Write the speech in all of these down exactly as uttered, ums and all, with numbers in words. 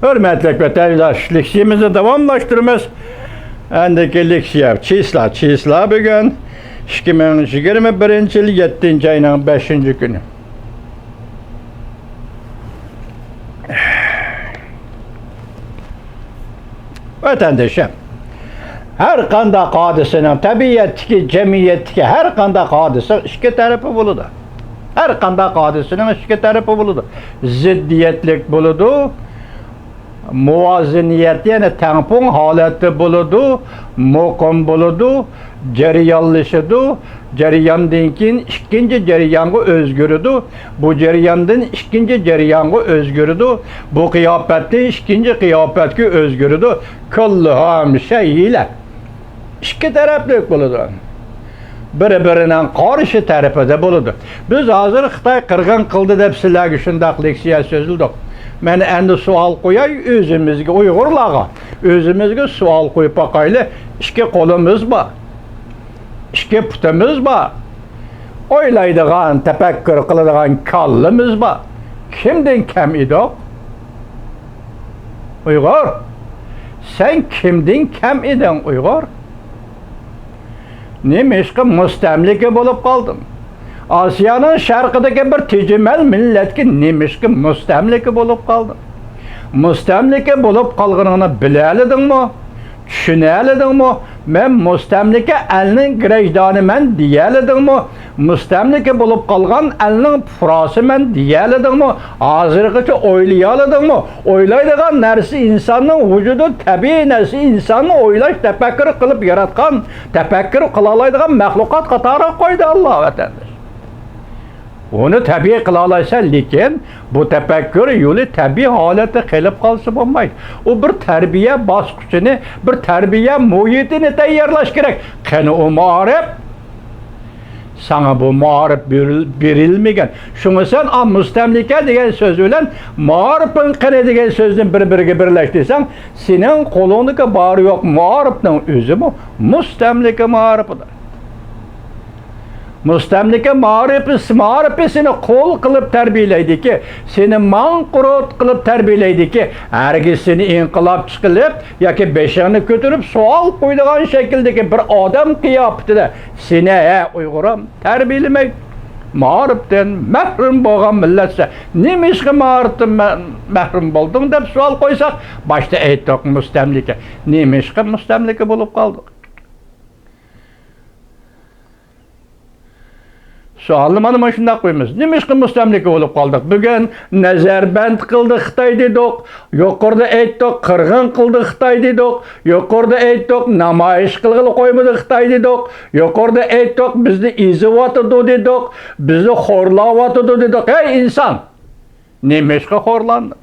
ھۆرمەتلىك ۋەتەنداش، لېكسىيەمىزنى داۋاملاشتۇرىمىز. ئەندىكى لېكسىيە چىسلا، چىسلا بۈگۈن ئىككى مىڭ يىگىرمە بىرىنچى يىل يەتتىنچى ئاينىڭ بەشىنچى كۈنى. ۋەتەندىشىم، ھەر قانداق ھادىسىنىڭ، تەبىئەتتىكى، جەمئىيەتتىكى ھەر قانداق ھادىسە ئىككى تەرىپى بولىدۇ. ھەر قانداق ھادىسىنىڭ ئىككى تەرىپى بولىدۇ. زىددىيەتلىك بولىدۇ، مۇۋازىنىيەت، يەنى تەڭپۇڭ ھالەتتە بولىدۇ، مۇقىم بولىدۇ، جەريانلىشىدۇ. جەرياندىن كېيىن ئىككىنچى جەريانغا ئۆزگىرىدۇ. بۇ جەرياندىن ئىككىنچى جەريانغا ئۆزگىرىدۇ. بۇ قىياپەتتىن ئىككىنچى قىياپەتكە ئۆزگىرىدۇ. كۇللۇھۇم شەيلە. ئىككى تەرەپلىك بولىدۇ. بىر-بىرىنىڭ قارشى تەرىپىدە بولىدۇ. بىز ھازىر خىتاي قىرغىن قىلدى دەپ سىلەرگە شۇنداق لېكسىيە سۆزلىدۇق. مەن ئەمدى سوئال قوياي ئۆزىمىزگە، ئۇيغۇرلارغا. ئۆزىمىزگە سوئال قويۇپ باقايلى. ئىككى قولىمىز بار. ئىككى پۇتىمىز بار. ئويلايدىغان، تەپەككۇر قىلىدىغان كاللىمىز بار. كىمدىن كەم ئىدۇق؟ ئۇيغۇر. سەن كىمدىن كەم ئىدىڭ، ئۇيغۇر؟ نېمىشقا مۇستەملىكە بولۇپ قالدىڭ؟ ئاسىيانىڭ شەرقىدىكى بىر تېجىمەل مىللەتكە نېمىشقا مۇستەملىكە بولۇپ قالدىڭ؟ مۇستەملىكە بولۇپ قالغىنىڭنى بىلەلىدىڭمۇ؟ چۈشىنەلىدىڭمۇ؟ مەن مۇستەملىكە ئەلنىڭ گىرەجدانىمەن دېيەلىدىڭمۇ؟ مۇستەملىكە بولۇپ قالغان ئەلنىڭ پۇقراسىمەن دېيەلىدىڭمۇ؟ ھازىرغىچە ئويلىيالىدىڭمۇ؟ ئويلايدىغان نەرسە ئىنساننىڭ ۋۇجۇدى، تەبىئىي نەرسە ئىنساننىڭ ئويلاش، تەپەككۇر قىلىپ ياراتقان، تەپەككۇر قىلالايدىغان مەخلۇقات قاتارىغا قويدى ئاللا، ۋەتەنداش. ئۇنى تەبىئىي قىلالايسەن، لېكىن بۇ تەپەككۇر يولى تەبىئىي ھالەتتە قېلىپ قالسا بولمايدۇ. ئۇ بىر تەربىيە باسقۇچىنى، بىر تەربىيە مۇھىتىنى تەييارلاش كېرەك. قېنى ئۇ مائارىپ؟ ساڭا بۇ مائارىپ بېرىل-، بېرىلمىگەن. شۇڭا سەن، ئا، مۇستەملىكە دېگەن سۆز بىلەن مائارىپىڭ قېنى دېگەن سۆزنى بىر-بىرىگە بىرلەشتۈرسەڭ، سېنىڭ قولۇڭدىكى بارى يوق مائارىپنىڭ ئۆزىمۇ مۇستەملىكە مائارىپىدۇر. مۇستەملىكە مائارىپى، مائارىپى سېنى قۇل قىلىپ تەربىيەلەيدىكى، سېنى ماڭقۇرت قىلىپ تەربىيەلەيدىكى، ھەرگىز سېنى ئىنقىلابچى قىلىپ ياكى بېشىڭنى كۆتۈرۈپ سوئال قويىدىغان شەكىلدىكى بىر ئادەم قىياپىتىدە سېنى، ھە، ئۇيغۇرۇم، تەربىيەلىمەيدۇ. مائارىپتىن مەھرۇم بولغان مىللەتسە، نېمىشقا مائارىپتىن مە-، مەھرۇم بولدۇڭ دەپ سوئال قويساق، باشتا ئېيتتۇق، مۇستەملىكە. نېمىشقا مۇستەملىكە بولۇپ قالدۇق؟ سوئالنى مانا مۇشۇنداق قويىمىز. نېمىشقا مۇستەملىكە بولۇپ قالدۇق؟ بۈگۈن نەزەربەند قىلدى خىتاي دېدۇق، يۇقىرىدا ئېيتتۇق، قىرغىن قىلدى خىتاي دېدۇق، يۇقىرىدا ئېيتتۇق، نامايىش قىلغىلى قويمىدى خىتاي دېدۇق، يۇقىرىدا ئېيتتۇق، بىزنى ئېزىۋاتىدۇ دېدۇق، بىزنى خورلاۋاتىدۇ دېدۇق. ھەي ئىنسان! نېمىشقا خورلاندىڭ؟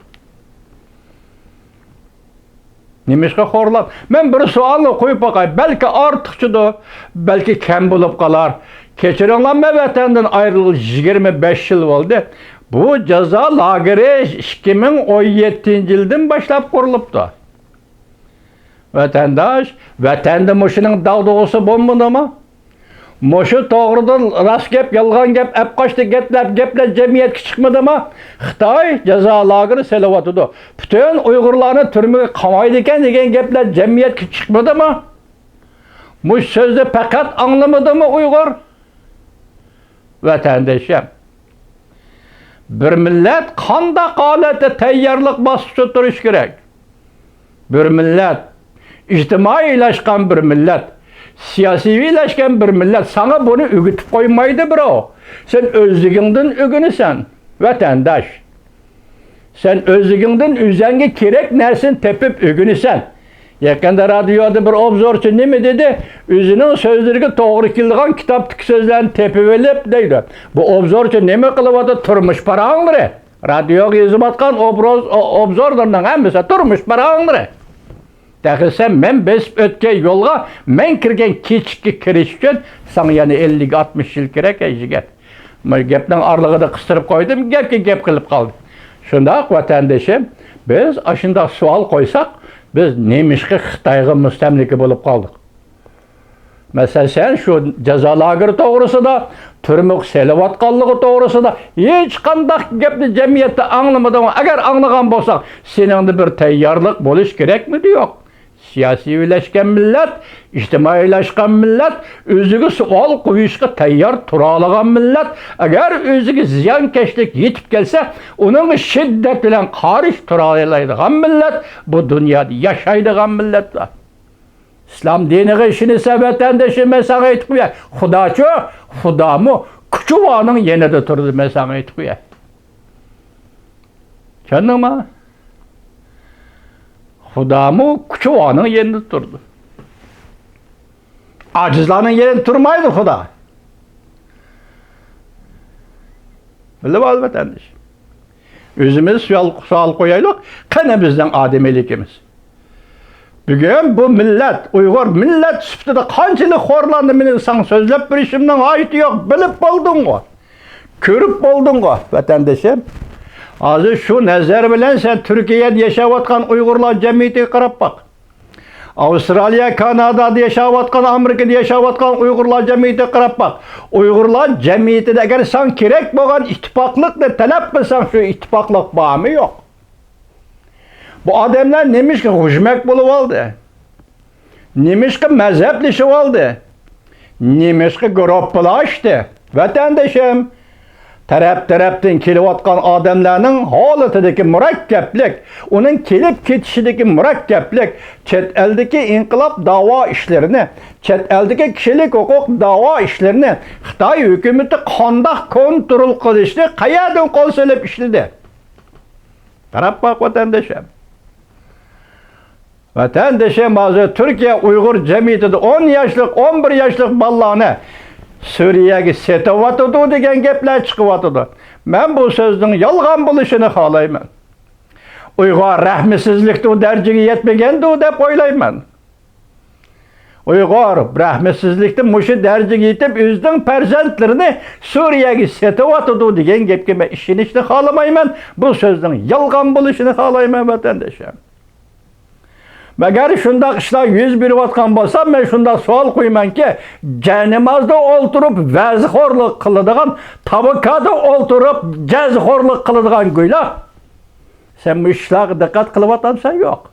نېمىشقا خورلاپ؟ مەن بىر سوئالنى قويۇپ باقاي، بەلكى ئارتۇقچىدۇر، بەلكى كەم بولۇپ قالار. كەچۈرۈڭلار، مەن ۋەتەندىن ئايرىلغىلى يىگىرمە بەش يىل بولدى. بۇ جازا لاگېرى ئىككى مىڭ ئون يەتتىنچى يىلدىن باشلاپ قۇرۇلۇپتۇ. ۋەتەنداش، ۋەتەندە مۇشۇنىڭ داغدۇغىسى بولمىدىمۇ؟ مۇشۇ توغرىدا راست گەپ، يالغان گەپ، ئەپقاچتى گەپلەپ، گەپلەر جەمئىيەتكە چىقمىدىمۇ؟ خىتاي جازا لاگېرى سېلىۋاتىدۇ، پۈتۈن ئۇيغۇرلارنى تۈرمىگە قامايدىكەن دېگەن گەپلەر جەمئىيەتكە چىقمىدىمۇ؟ مۇشۇ سۆزنى پەقەت ئاڭلىمىدىمۇ ئۇيغۇر؟ ۋەتەندىشىم، بىر مىللەت قانداق ھالەتتە تەييارلىق باسقۇچىدا تۇرۇش كېرەك؟ بىر مىللەت، ئىجتىمائىيلاشقان بىر مىللەت، سىياسىيلاشقان بىر مىللەت. ساڭا بۇنى ئۆگىتىپ قويمايدۇ بىراۋ. سەن ئۆزلۈكۈڭدىن ئۆگىنىسەن، ۋەتەنداش. سەن ئۆزلۈكۈڭدىن ئۆزۈڭگە كېرەك نەرسىنى تېپىپ ئۆگىنىسەن. يېقىندا رادىيودا بىر ئوبزورچى نېمە دېدى؟ ئۆزىنىڭ سۆزلىرىگە توغرا كېلىدىغان كىتابتىكى سۆزلەرنى تېپىۋېلىپ دەيدۇ. بۇ ئوبزورچى نېمە قىلىۋاتىدۇ؟ تۇرمۇش پاراڭلىرى. رادىيوغا يېزىۋاتقان ئوبراز-، ئو-، ئوبزورلىرىنىڭ ھەممىسى تۇرمۇش پاراڭلىرى. تېخى سەن مەن بېسىپ ئۆتكەن يولغا مەن كىرگەن كېچىككە كىرىش ئۈچۈن ساڭا يەنە ئەللىك، ئاتمىش يىل كېرەك، ئەي جىگەت. مانا گەپنىڭ ئارىلىقىدا قىستۇرۇپ قويدۇم، گەپكە گەپ قىلىپ قالدى. شۇنداق، ۋەتەندىشىم، بىز ئاشۇنداق سوئال قويساق، بىز نېمىشقا خىتايغا مۇستەملىكە بولۇپ قالدۇق؟ مەسىلەن، سەن شۇ جازا لاگېرى توغرىسىدا، تۈرمىگە سېلىۋاتقانلىقى توغرىسىدا ھېچقانداق گەپنى جەمئىيەتتە ئاڭلىمىدىڭ. ئەگەر ئاڭلىغان بولساڭ، سېنىڭدە بىر تەييارلىق بولۇش كېرەكمىدى؟ يوق. سىياسىيلەشكەن مىللەت، ئىجتىمائىيلاشقان مىللەت، ئۆزىگە سوئال قويۇشقا تەييار تۇرالىغان مىللەت، ئەگەر ئۆزىگە زىيانكەشلىك يېتىپ كەلسە، ئۇنىڭغا شىددەت بىلەن قارشى تۇرالايدىغان مىللەت، بۇ دۇنيادا ياشايدىغان مىللەتلەر. ئىسلام دىنىغا ئىشىنىسەن، ۋەتەندىشىم، مەن ساڭا ئېيتىپ قوياي. خۇداچۇ، خۇدامۇ كۇچۇۋانىڭ يېنىدا تۇرىدۇ، مەن ساڭا ئېيتىپ قوياي. چۈشەندىڭما؟ خۇدامۇ كۇچۇۋانىڭ يېنىدا تۇرىدۇ. ئاجىزلارنىڭ يېنىدا تۇرمايدۇ خۇدا. بىلىۋال، ۋەتەندىش. ئۆزىمىز سوئال، سوئال قويايلۇق، قېنى بىزنىڭ ئادىمىيلىكىمىز؟ بۈگۈن بۇ مىللەت، ئۇيغۇر مىللەت سۈپىتىدە قانچىلىك خورلاندى، مېنىڭ ساڭا سۆزلەپ بېرىشىمنىڭ ھاجىتى يوق، بىلىپ بولدۇڭغۇ، كۆرۈپ بولدۇڭغۇ، ۋەتەندىشىم. ھازىر شۇ نەزەر بىلەن سەن تۈركىيەدە ياشاۋاتقان ئۇيغۇرلار جەمئىيىتىگە قاراپ باق. ئاۋسترالىيە، كانادادا ياشاۋاتقان، ئامېرىكىدا ياشاۋاتقان ئۇيغۇرلار جەمئىيىتىگە قاراپ باق. ئۇيغۇرلار جەمئىيىتىدە ئەگەر ساڭا كېرەك بولغان ئىتتىپاقلىقنى تەلەپ قىلساڭ، شۇ ئىتتىپاقلىق بارمۇ يوق؟ بۇ ئادەملەر نېمىشقا غۇژمەك بولۇۋالدى؟ نېمىشقا مەزھەپلىشىۋالدى؟ نېمىشقا گۇرۇپپىلاشتى؟ ۋەتەندىشىم، تەرەپ-تەرەپتىن كېلىۋاتقان ئادەملەرنىڭ ھالىتىدىكى مۇرەككەپلىك، ئۇنىڭ كېلىپ كېتىشىدىكى مۇرەككەپلىك، چەت ئەلدىكى ئىنقىلاب داۋا ئىشلىرىنى، چەت ئەلدىكى كىشىلىك ھوقۇق داۋا ئىشلىرىنى خىتاي ھۆكۈمىتى قانداق كونترول قىلىشنى، قەيەردىن قول سېلىپ ئىشلىدى؟ قاراپ باق، ۋەتەندىشىم. ۋەتەندىشىم، ھازىر تۈركىيە ئۇيغۇر جەمئىيىتىدە ئون ياشلىق، ئون بىر ياشلىق بالىلارنى سۈرىيەگە سېتىۋاتىدۇ دېگەن گەپلەر چىقىۋاتىدۇ. مەن بۇ سۆزنىڭ يالغان بولۇشىنى خالايمەن. ئۇيغۇر رەھمىسىزلىكتە ئۇ دەرىجىگە يەتمىگەندۇ دەپ ئويلايمەن. ئۇيغۇر رەھمىسىزلىكتە مۇشۇ دەرىجىگە يېتىپ، ئۆزىنىڭ پەرزەنتلىرىنى سۈرىيەگە سېتىۋاتىدۇ دېگەن گەپكە مەن ئىشىنىشنى خالىمايمەن. بۇ سۆزنىڭ يالغان بولۇشىنى خالايمەن، ۋەتەندىشىم. ئەگەر شۇنداق ئىشلار يۈز بېرىۋاتقان بولسا، مەن شۇنداق سوئال قويىمەنكى، جەنىمازدا ئولتۇرۇپ ۋەزخورلۇق قىلىدىغان، تاۋاكادا ئولتۇرۇپ جەزخورلۇق قىلىدىغان گويلا، سەن بۇ ئىشلارغا دىققەت قىلىۋاتامسەن؟ يوق.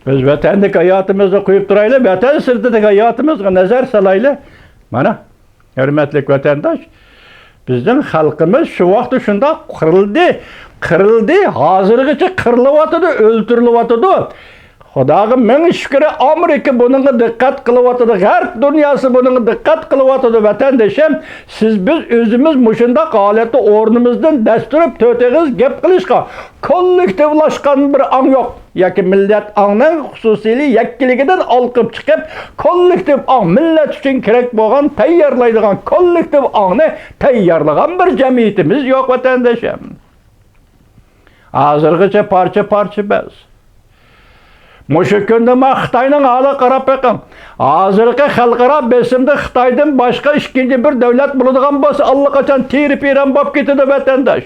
بىز ۋەتەندىكى ھاياتىمىزنى قويۇپ تۇرايلى، ۋەتەن سىرتىدىكى ھاياتىمىزغا نەزەر سالايلى. مانا، ھۆرمەتلىك ۋەتەنداش، بىزنىڭ خەلقىمىز شۇ ۋاقىتتا شۇنداق قىرىلدى، قىرىلدى، ھازىرغىچە قىرىلىۋاتىدۇ، ئۆلتۈرۈلۈۋاتىدۇ. خۇداغا مىڭ شۈكرى، ئامېرىكا بۇنىڭغا دىققەت قىلىۋاتىدۇ، غەرب دۇنياسى بۇنىڭغا دىققەت قىلىۋاتىدۇ، ۋەتەندىشىم. سىز، بىز ئۆزىمىز مۇشۇنداق ھالەتتە ئورنىمىزدىن دەس تۇرۇپ، تۆت ئېغىز گەپ قىلىشقا كوللېكتىۋلاشقان بىر ئاڭ يوق. ياكى مىللەت ئاڭنىڭ خۇسۇسىيلىق يەككىلىكىدىن ھالقىپ چىقىپ، كوللېكتىپ ئاڭ، مىللەت ئۈچۈن كېرەك بولغان تەييارلايدىغان كوللېكتىپ ئاڭنى تەييارلىغان بىر جەمئىيىتىمىز يوق، ۋەتەندىشىم. ھازىرغىچە پارچە-پارچە بەس. مۇشۇ كۈندىمۇ خىتاينىڭ ھالىغا قاراپ بېقىڭ. ھازىرقى خەلقئارا بېسىمدا خىتايدىن باشقا ئىككىنچى بىر دۆلەت بولىدىغان بولسا، ئاللىقاچان تېرە-پېرەن بولۇپ كېتىدۇ، ۋەتەنداش.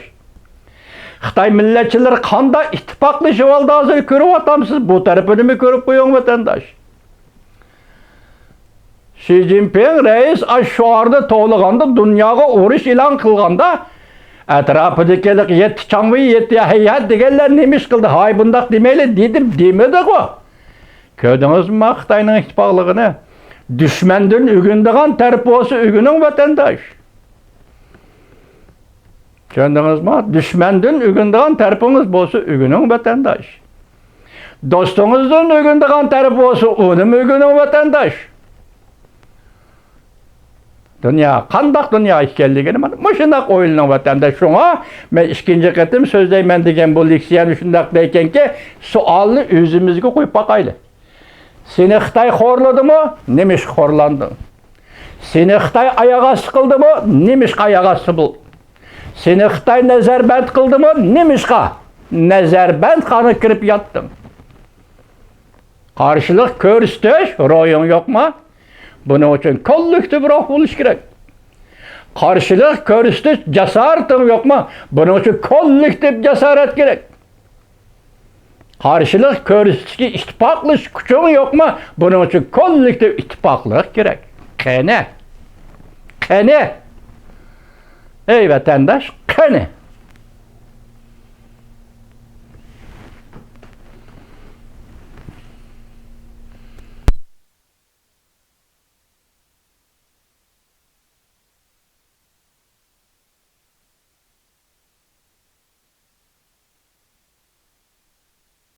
خىتاي مىللەتچىلىرى قانداق ئىتتىپاقلىشىۋالدى، ھازىر كۆرۈۋاتامسىز. بۇ تەرىپىنىمۇ كۆرۈپ قويۇڭ، ۋەتەنداش. شى جىنپىڭ رەئىس ئاشۇ شوئارنى توۋلىغاندا، دۇنياغا ئۇرۇش ئېلان قىلغاندا، ئەتراپىدىكى يەتتە چاڭۋېي، يەتتە ھەيھەت دېگەنلەر نېمە ئىش قىلدى؟ ھاي، بۇنداق دېمەيلى دېدىم، دېمىدىغۇ. كۆردىڭىزمۇ خىتاينىڭ ئىتتىپاقلىقىنى؟ دۈشمەندىن ئۆگىنىدىغان تەرەپ بولسا ئۆگىنىڭ، ۋەتەنداش. چۈشەندىڭىزمۇ؟ دۈشمەندىن ئۆگىنىدىغان تەرىپىڭىز بولسا ئۆگىنىڭ، ۋەتەنداش. دوستىڭىزدىن ئۆگىنىدىغان تەرىپى بولسا ئۇنىمۇ ئۆگىنىڭ، ۋەتەنداش. دۇنيا قانداق دۇنيا ئىكەنلىكىنى مانا مۇشۇنداق ئويلىنىڭ، ۋەتەنداش. شۇڭا مەن ئىككىنچى قېتىم سۆزلەيمەن دېگەن بۇ لېكسىيەنى شۇنداق دەيكەنكى، سوئالنى ئۆزىمىزگە قويۇپ باقايلى. سېنى خىتاي خورلىدىمۇ؟ نېمىشقا خورلاندىڭ؟ سېنى خىتاي ئاياغ ئاستى قىلدىمۇ؟ نېمىشقا ئاياغ ئاستى بول-، سېنى خىتاي نەزەربەند قىلدىمۇ؟ نېمىشقا نەزەربەندخانىغا كىرىپ ياتتىڭ؟ قارشىلىق كۆرسىتىش روھىڭ يوقما؟ بۇنىڭ ئۈچۈن كوللېكتىپ روھ بولۇش كېرەك. قارشىلىق كۆرسىتىش جاسارىتىڭ يوقما؟ بۇنىڭ ئۈچۈن كوللېكتىپ جاسارەت كېرەك. قارشىلىق كۆرسىتىشكە ئىتتىپاقلىشىش كۈچۈڭ يوقمۇ؟ بۇنىڭ ئۈچۈن كوللېكتىپ ئىتتىپاقلىق كېرەك. قېنى؟ قېنى؟ ئەي ۋەتەنداش، قېنى؟